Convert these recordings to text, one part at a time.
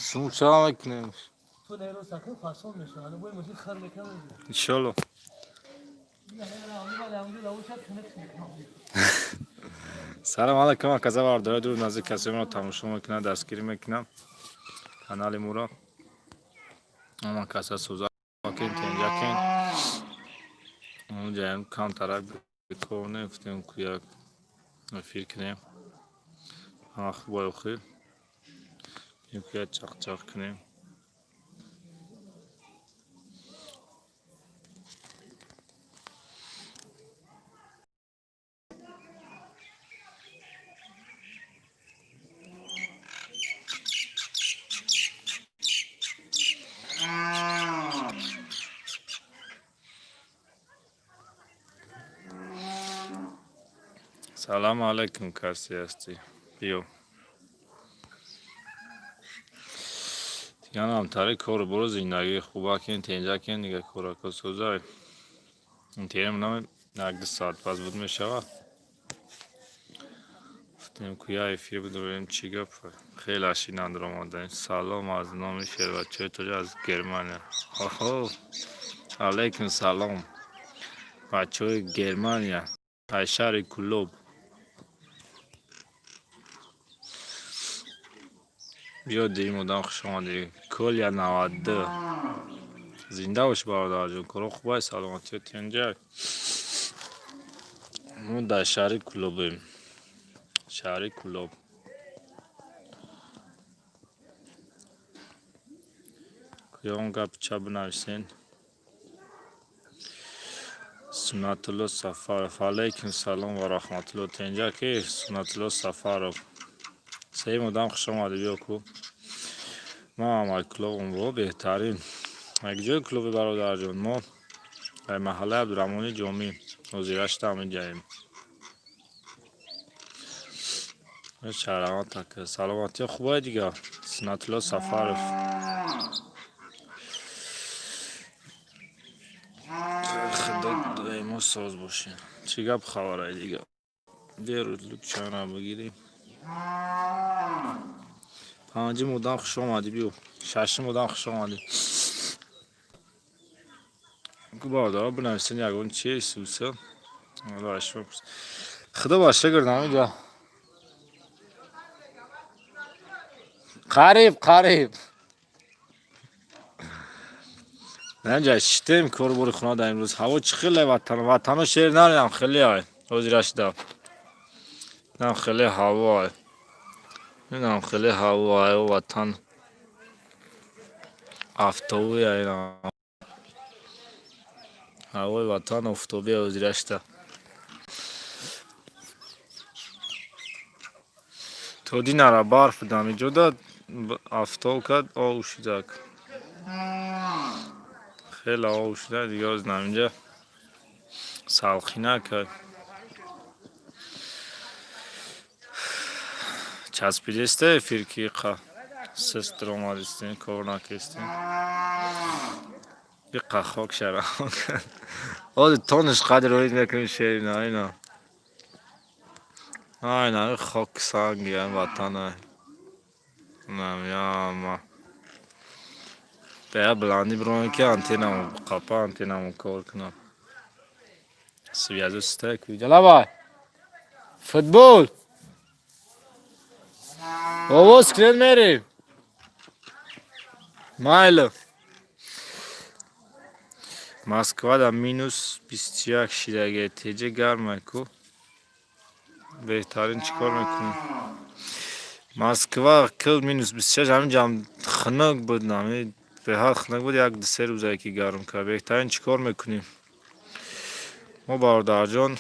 Шумо чаро мекунем? Иншолло. Салом алайкум, аказа бардора дур наздик касои моро тамошо мекунад, дастгирӣ мекунам канали моро. Ама каса сӯза кен тенҷа кен. Онҷаям камтарак бикорне, гуфтем ку як эфир кунем. Ҳама хуб охир. Ку як чақчақ кунем. Салому алайкум, касе ҳастӣ? Биё. Дигар ҳамтари кору бору зиндагӣ хуба кен, тенҷа кен, дига корако сӯзай. Интернет нам як ду соат пас буд мешавад. Гуфтем ку як эфир бидорем, чӣ гап? Хеле ашинандро омадаем. Салом аз номи шербачаҳои тоҷик аз Германия. Оҳо, алайкум салом. Бачаҳои Германия, аз шаҳри Кӯлоб. Биё дуюм одам, хуш омадӣ. Колия 92. Зинда бош, бародарҷон. Коро хубай, саломатиё тенҷай. Мо дар шаҳри Кӯлобем. Шаҳри Кӯлоб. Куён гап ча бинависен. Суннатулло Сафаров. Алайкум салом ва раҳматулло. Тенҷа ки Суннатулло Сафаров. Сеюм одам, хуш омадӣ, биё ку. Ман ҳам ай Кӯлобам бо беҳтарин. Як ҷои Кӯлоби, бародарҷон, мо дар маҳаллаи Абдурраҳмони Ҷомӣ ҳозирашта ҳаминҷаем. Шаҳраванд так саломатиё хубай дига. Суннатулло Сафаров. Худо доимо соз бошед. Чӣ гап хабарай дига? Беру лукчана бигирӣ. Панҷум одам, хуш омадӣ, биё. Шашум одам, хуш омадӣ. Ку бародаро бинависен ягон чи суса. Худо ба шукр намиҷа. Қариб, қариб. Наҷа шитем кору бори хона дар имрӯз. Ҳаво чӣ хеле ватан, ватано шер нарям хеле ай. Ҳозирашда. Нам хеле ҳаво ай. Нам хеле ҳаво ай ватан. Офтоби ай. Ҳавои ватан офтоби ҳозирашда. То динара барф будам иҷода офтоб кард, ов шудак. Хеле ов шуда, дига ҳоз наминҷа салқина кард. Часпидеста эфир ки иқа сист омадистем, кор накистем. Иқа хок шараҳон кард. Ҳозир тониш қадр оид мекунем шерина ина. Айна хок санги ватана. Намяма. Бея баландӣ биронем ки антеннамо қапа антеннамо кор кунам. Связь стек ҷалабай. Футбол. Овоз кунед мерем. Майли. Москвада минус 21 шидаге. Теҷа гармай ку. Беҳтарин, чӣ кор мекунӣ? Москва кил минус 26, ҳаминҷам хунук буд, нами беҳад хунук буд, як ду се рӯзае ки гарм кард. Беҳтарин, чӣ кор мекунӣ? Мо, бародарҷон,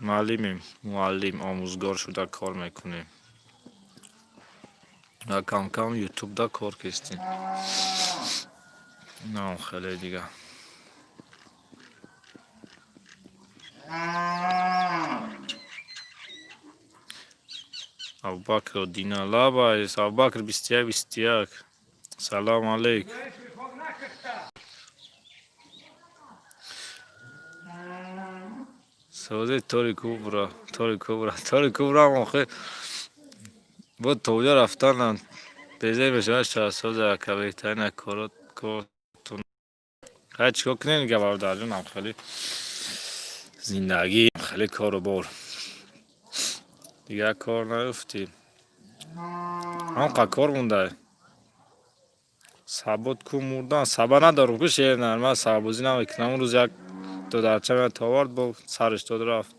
муаллимем, муаллим, омӯзгор шуда кор мекунем. Ва кам-кам ютубда кор кистем. Нам хеле дига. Абубакр Дина лабайс, Абубакр 21 21. Салом алейк. Сози Тори Кубра, Тори Кубра, Тори Кубра охи Бо то уҷа рафтанам безеб мешавад. Шаҳсоз ака, беҳтарин корот кортон. Хай, чӣ кор кунем дига, бародарҷонам, хеле зиндагӣ, хеле кору бор, дигар кор наёфтӣ, ҳамқа кор монда. Сабот ку мурдан, саба надорам ку, шернар, ман сабабозӣ намекунам. Он рӯз як додарча меяд овард, бо сараш дод, рафт.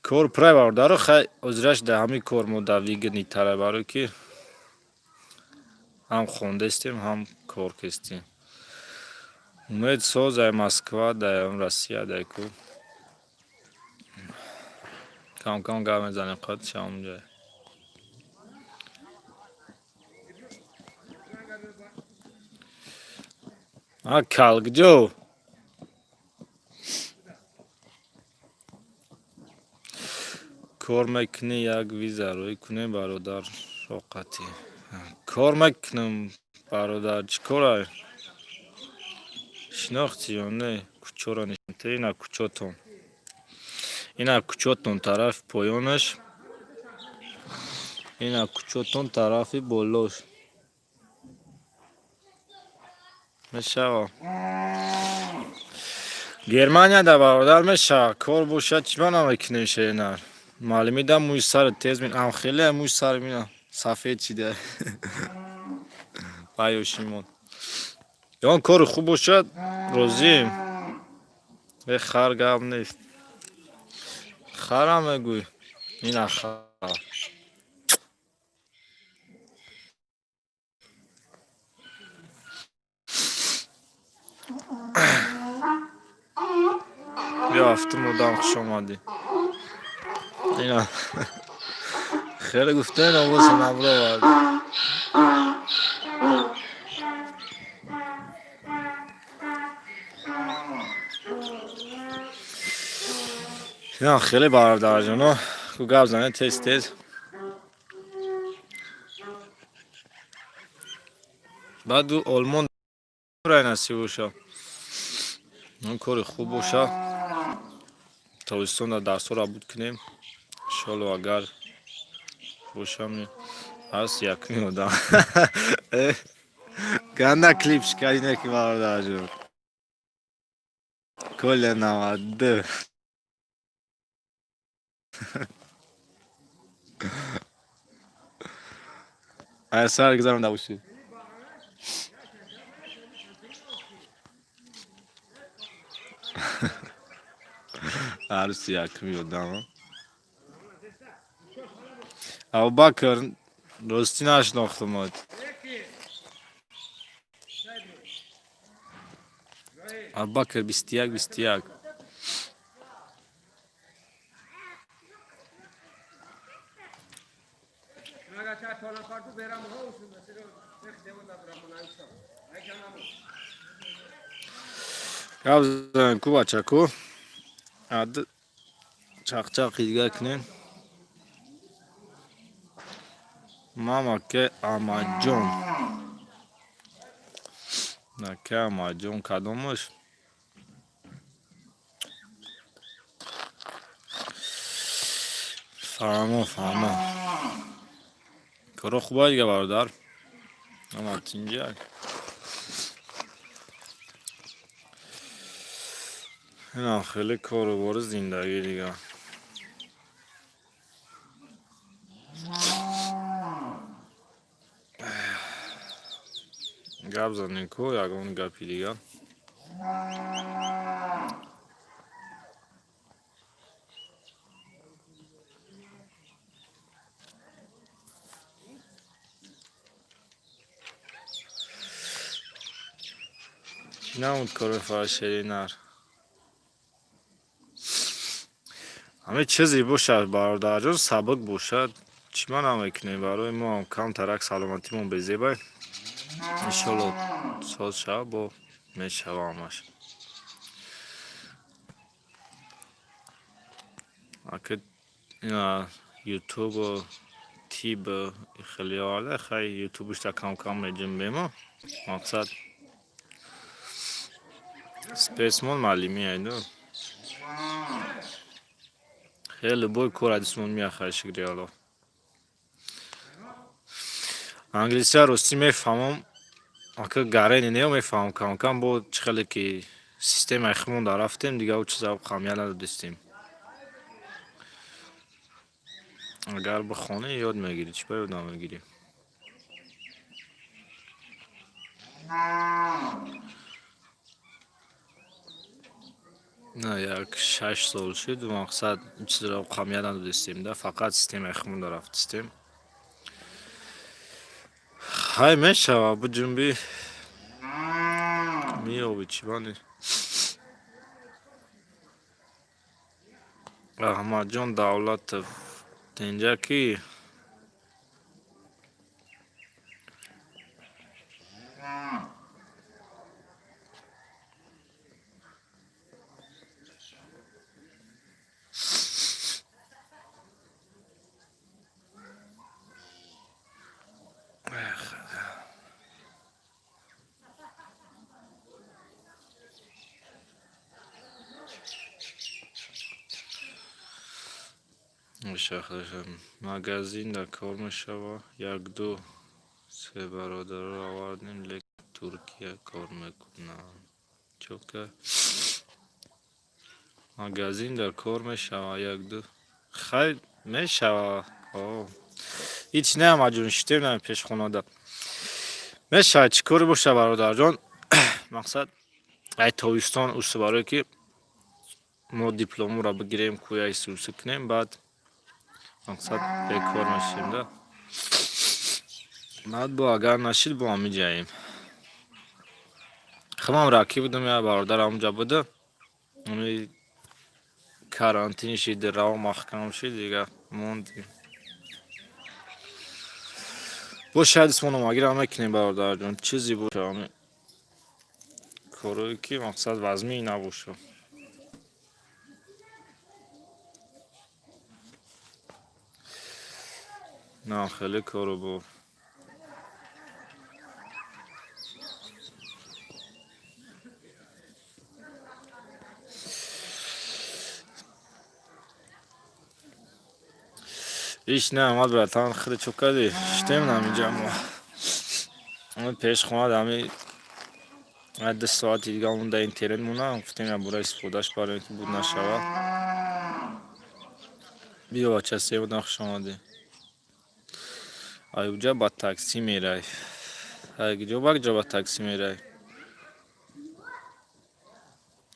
Кор пурай, бародаро. Хай, ҳозираш дар ҳамин кор мо дар выгодный тара, барое ки ҳам хондастем, ҳам кор кестем. Умед соз, ай Москва, дай Россия, дай ку кам-кам гап мезанем, қад шавам ҷай. А кал куҷо? Кор мекунӣ, як виза рӯй кунем, бародар, роқатӣ. Кор мекунам, бародар, чӣ кора? Шинохтӣ ё не? Кӯчоро нишон. Ина кӯчотон, ина кӯчотон тарафи поёнаш, ина кӯчотон тарафи болош мешава. Германияда, бародар, мешава, кор бошад, чӣ ма намекунем? Шеринар маълимида мӯи сари тез ам, хеле мӯи сари мина сафед шида. Баёшимон ён кори хуб бошад, розием. Э, хар гап нест, харам мегӯй, ина хар. Биё, ҳафтум одам, хуш омадӣ. Ина хеле гуфтем, овози набровард. Ина хеле, бародарҷоно, ку гап занед тез тез. Баъду Олмон рай насиб боша, он кори хуб боша, тобистонда дарсҳоро буд кунем, иншоалло, агар бошам. Ҳаст якуми одам. Ганда клип шикарине ки, бародарҷон, коля 92. Сар гузаронда бошӣ. Арӯси якуми одам. Абубакр, ростӣ нашинохтумад. Абубакр 21 21. Гап занем ку, бачаку, чақчақи дигар кунем. Мамаке Амаҷон, наке Амаҷон, кадомаш? Фаҳмо, фаҳмо, коро хубай дига, бародар, ама тинҷак. Инам хеле кору бори зиндагӣ дига. Гап занем ку, ягон гапи дигар. Чӣ намуд кори фаршеринар? Ҳамин чизе бошад, бародарҷон, сабук бошад, чӣ ма намекунем? Барои мо ҳам камтарак саломатимон безебай. Иншолло, соз шава, бо мешава ҳамаш. Ака, ина ютубу тиб хеле оварда. Хай, ютубушта кам-кам меҷунбемо. Мақсад спецмон маълими айду. Хеле любой кор адисмон меяхай, шукри Алло. Англисия ростӣ мефаҳмам, ака, гарени не, мефаҳмам кам-кам. Бо чӣ хеле ки системаи худмон дар рафтем, дигар ӯ чиза қамия надодистем. Агар бихонӣ, ёд мегирӣ, чӣ ба ёд намегирӣ? На, як 6 сол шуд, мақсад, чизро қамия надодистем да, фақат системаи худмон дар рафтистем. Ҳай, мешава, биҷунбӣ, меёбӣ, чӣ бани. Аҳмадҷон Давлатов, тинҷа кӣ? Магазинда кор мешава. Як-ду се бародарро овардем, лекин Туркия кор мекунанд. Чока магазинда кор мешава, як-ду хай мешава. Ҳеҷ не, Аҳмадҷон, шитем на пешхонада. Мешавад, чӣ коре боша, бародарҷон. Мақсад, ай тобистон усу, барое ки мо дипломоро бигирем, кӯяи сусу кунем, баъд, мақсад, бекор мешавем да. Баъд бо агар нашид, бо ҳамиҷаем. Худам ракӣ будам, як бародар ҳамонҷа буда. Ами карантин шид, раво маҳкам шид, дига мондем. Бо шояд исмономагира мекунем, бародарҷон, чизе боша, ами корое ки, мақсад, вазмин набоша. На, хеле кору бор. Ҳеҷ не, Аҳмад братан, худ чӯ кардӣ? Шитем ҳаминҷа мо. Пешхона ҳами 2 соати дига монда, интернет монда, гуфтем як бора истифодааш барем, ки буд нашавад. Биё, бача, севодан хуш омадӣ. Ай уҷа ба таксӣ мерай. Ай куҷо ба куҷо ба таксӣ мерай?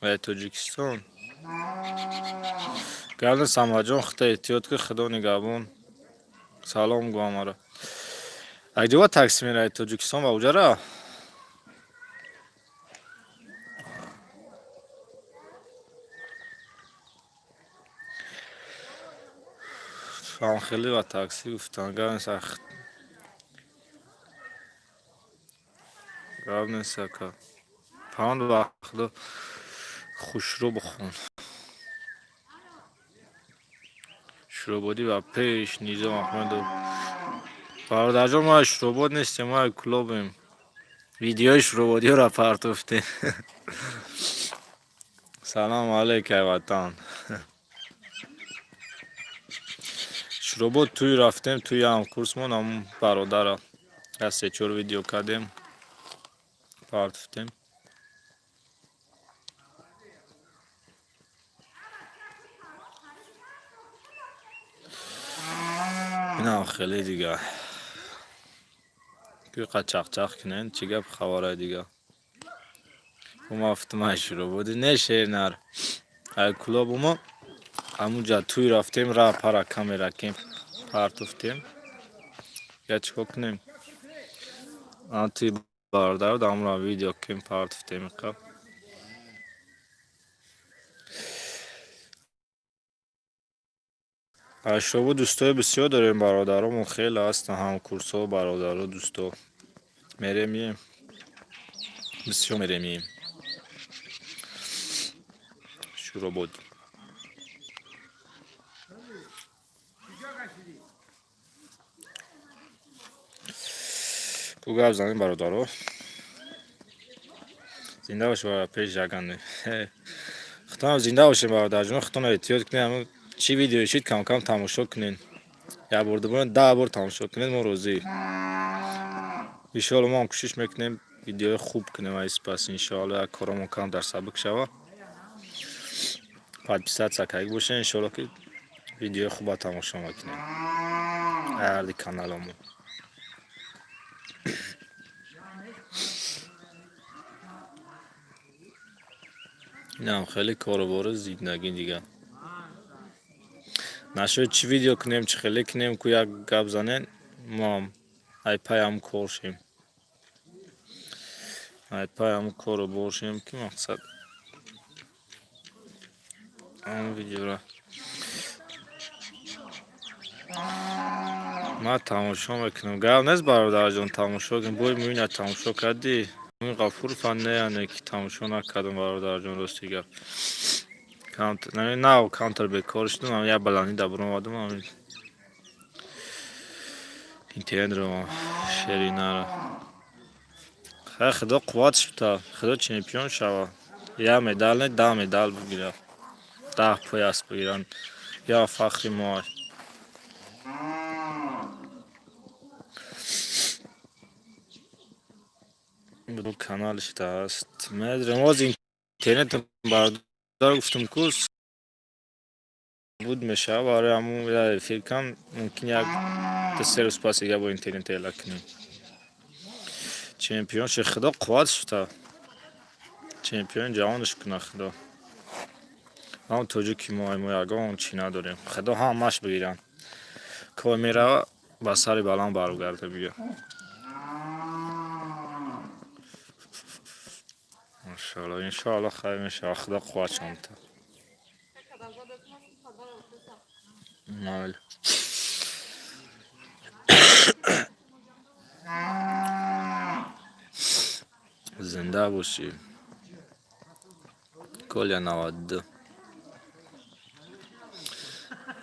Ай Тоҷикистон. Гарни Самаҷон, худта эҳтиёт кун, Худо нигаҳбон. Салом гӯ ҳамаро. Ай куҷо ба таксӣ мерай? Тоҷикистон ба уҷара? Хеле ба таксӣ гуфтанд. Гап нест, ака. Панд вақто хушрӯ бихон. Шурободӣ ба пеш, Низом Аҳмедов. Бародарҷон, мо аз Шуробод нестем, мо аз Кӯлобем. Видеои шурободиёро партофтем. Салому алейк, ай ватан. Шуробод тӯй рафтем, тӯи ҳамкурсмон, ҳамун бародара. Як се-чор видео кардем, партофтем. Инам хеле дига. Ки чақчақ кунен, чӣ гап хабарай дига? Ма гуфтам, ай Шурободӣ не, шернар. Ай Кӯлоб мо ҳамунҷа тӯй рафтем, ра пара камера кем партофтем. Я чӣ кор кунем? Тӯи бародар ҳамуро видео кем партофтем иқа. Аз Шуробод дӯстои бисёр дорем, бародаромон хеле ҳастанд, ҳамкурсҳо, бародаро, дӯсто. Мерем, мием. Бисёр мерем, мием. Шуробод. Ку гап занем, бародаро. Зинда бош, пеш ягане. Худтонам зинда бошем, бародарҷон, худтонро эҳтиёт кунед. Ҳамун Чӣ видео шид, камкам тамошо кунед. Як бор, дубор, 10 бор тамошо кунед, мо розӣ. Иншоалло, мо ҳам кӯшиш мекунем, видеои хуб кунем. Ай спас, иншоалло, як коромон камтар сабук шава. Подписаться карда бошед, иншоалло, ки видеои хуба тамошо мекунем ҳарди каналамон. Инам хеле корубори зиндагӣ дигар. Нашуд, чӣ видео кунем, чӣ хеле кунем, ку як гап занен, моам ай пай ҳамун кор шем. Ай пай ҳамун кору бошем, ки мақсад ҳамун видеора ман тамошо мекунам. Гап нест, бародарҷон, тамошо кун. Бой муина тамошо кардӣ? Муин Ғафуров не, яъне ки тамошо накардам, бародарҷон, рости гап. Нав камтар бекор шудам, як баландӣ да баромадам, интернетро шеринара. Хай, худо қувватш бита, худо чемпион шава. Як медал не, 10 медал бигирад. 10 пояс бигиранд. Я фахри мо. Каналш ҳаст. Медонем, оз интернет, бародар, гуфтам ку буд мешава, барои ҳамун я эфир кам, мумкин як ду се рӯз пас дига бо интернет эла кунем. Чемпион ши, худо қувватш бита. Чемпиони ҷаҳонаш кунад худо. Ҳам тоҷики мо, мо ягон чӣ надорем. Худо ҳамаш бигиранд. Кор мерава, ба сари баланд баргарда биё. Иншоалло, иншоалло, хайр мешава, худо қувватшон бита. Майли. Зинда бошӣ. Коля 92.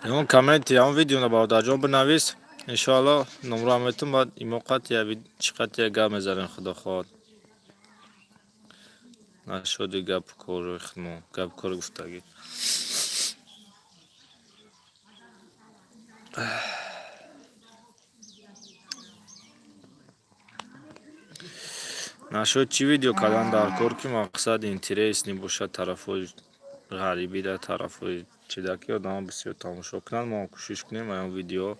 Ягон комменти, ягон видео, бародарҷон, бинавис. Иншоалло, номро метум, баъд имо қат я чӣ қат я гап мезанем, худо хоҳад. Нашуди гапу кори худмо, гапу кори гуфтагӣ. Нашуд, чӣ видео кардан дар кор, ки мақсад интересный бошад, тарафҳои ғарибида, тарафҳои чида, ки одамо бисёр тамошо кунанд. Мо кӯшиш кунем, аён видео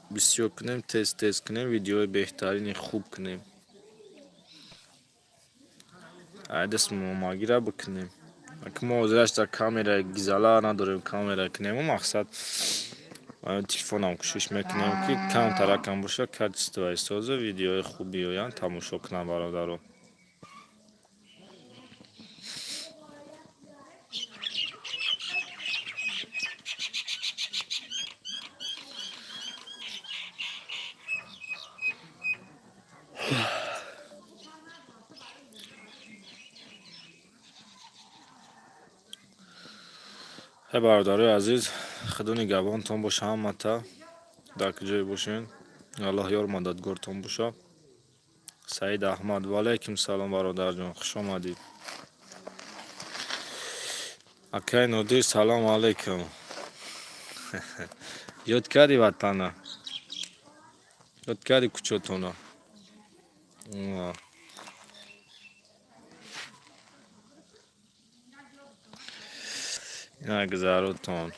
бисёр кунем, тез тез кунем, видеои беҳтарини хуб кунем. Ай даст момагира бикунем. Ки мо ҳозираш дар камераи гизала надорем, камера кунему мақсад телефонам кӯшиш мекунем, ки камтаракам бошад, качествои созу видеои хуб биёянд, тамошо кунанд бародаро. Ҳай, бародарои азиз, худо нигаҳбонтон боша ҳамата, дар куҷое бошед, Аллоҳ ёр мададгортон боша. Саид Аҳмад, ва алайкум салом, бародарҷон, хуш омадӣ. Акай Нодир, салому алайкум. Ёд кардӣ ватана? Ёд кардӣ кӯчотона? Ина гузаротон.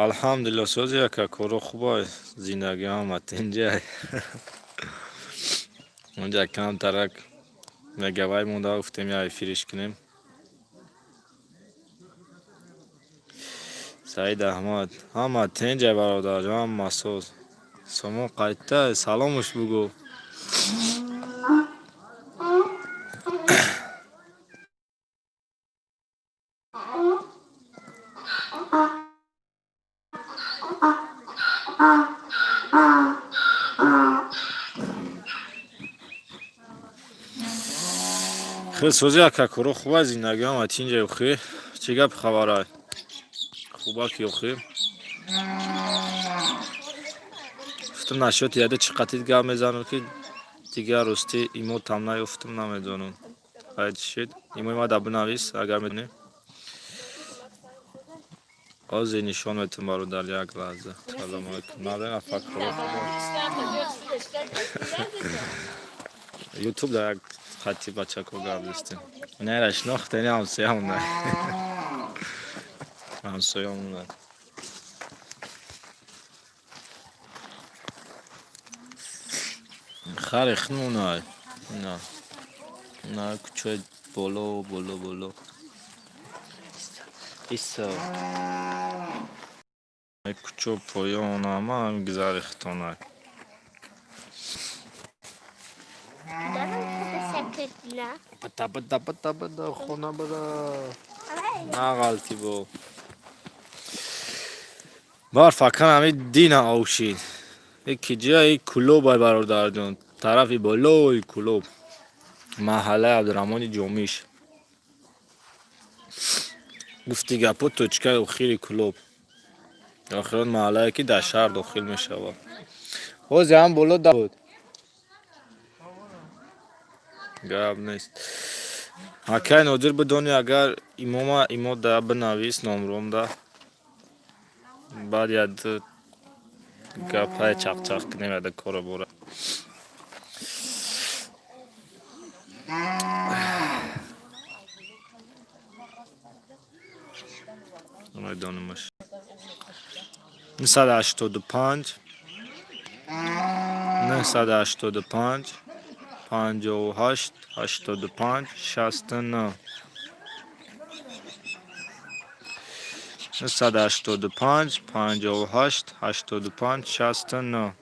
Алҳамдулилло, сози, ака, коро хубай, зиндагӣ ҳама тинҷай. Онҷа камтарак мегавай монда, гуфтем як эфириш кунем. Саид Аҳмад, ҳама тинҷай, бародарҷон, ҳама соз. Сомон қайта, саломуш бугӯ. Хел сози, ака, коро хубай, зиндагӣ ҳама тинҷай, охи. Чӣ гап хабарай? Хубаки, охи? Гуфтам, нашоти яде чӣ қатид гап мезанам, ки дигар ростӣ имо там наёфтам, намедонам. Ай чӣ шид? Имои ма да бинавис, агар медонӣ. Ҳозир нишон метам, бародар, як лаҳза. Салому алайкум. Надена факр. Ютуб да як хати бачако гап зистем. Нера шинохтани ҳамсоямона. Ҳамсоямона. Хари хнунай. На. На кӯчаи боло, боло, боло. Иса. Кӯчо поён ама гузари хитонак. Бада, бада, бада, бада, хона бада. Нағалти бо. Бар факан ҳами дина овшид. Ки ҷои Кӯлоб ай, бародарҷон. Тарафи болои Кӯлоб. Маҳаллаи Абдураҳмони Ҷомиш. Гуфти гапҳо точкаи охири Кӯлоб. Охирон маҳаллае ки дар шаҳр дохил мешавад. Ҳозир ҳам боло буд. Гап нест. Акай Нодир, бидони, агар имома имо да бинавис номромда. Баъд як гапҳае чақчақ кунем яда кора бора. Намедонамаш. 985, 985, 58, 85, 69, 985, 58, 85, 69.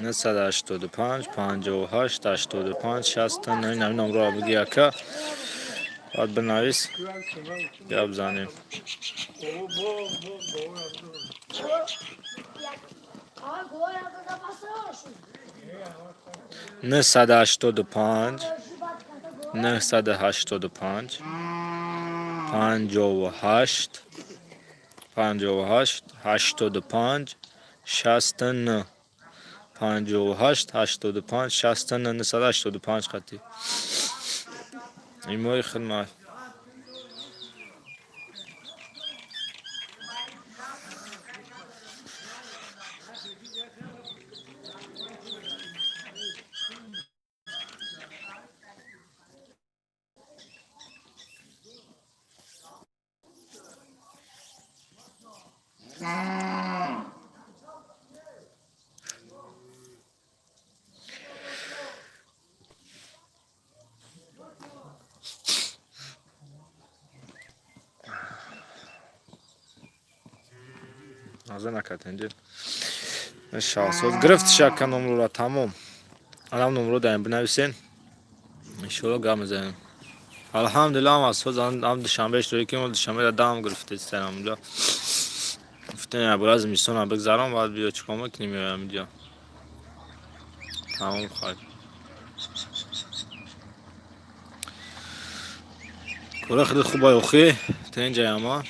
985, 58, 85, 69. Ин ҳамин номроро биги, ака, баъд бинавис, гап занем. 985, 985, 58, 58, 85, 69, 58, 85, 69, 985 хати имои хидмат. Назар накард инҷо. Шахсоз гирифтиш, ака, номрора тамом. Алам номро даем, бинависен. Иншоалло, гап мезанем. Алҳамдулилла, ҳам аз соз ҳам душанбе шуд, ки мо душанбе дам гирифтестем ҳамунҷо. Гуфтем, як бора зимистона бигзарон, баъд биё, чикор мекунем, меоям инҷо. Тамом, хайр. Кора хеле хубай охи, тенҷаяма.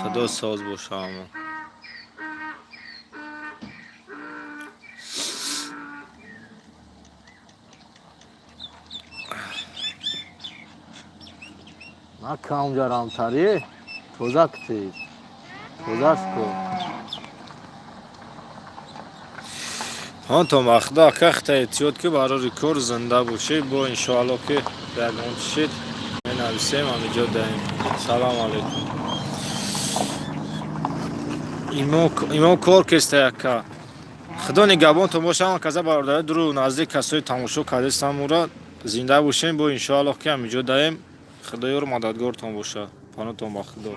Худо соз боша ҳама. Нака унҷа рамтарӣ тоза кутед. Тозаш ку. Ҳонтон ба худо, ака, хита эҳтиёт ки барори кор зинда бошед, бо иншоалло ки ягон чишид менависем, ҳамиҷо даем. Салому алайкум. Имом кор кеста, яка. Худо нигаҳбонтон боша, ҳама каза бародари дуру наздик, касои тамошо кардестам мура, зинда бошем, бо иншоаллоҳ ки ҳамиҷо даем. Худоёру мададгортон боша. Паноҳтон ба Худо.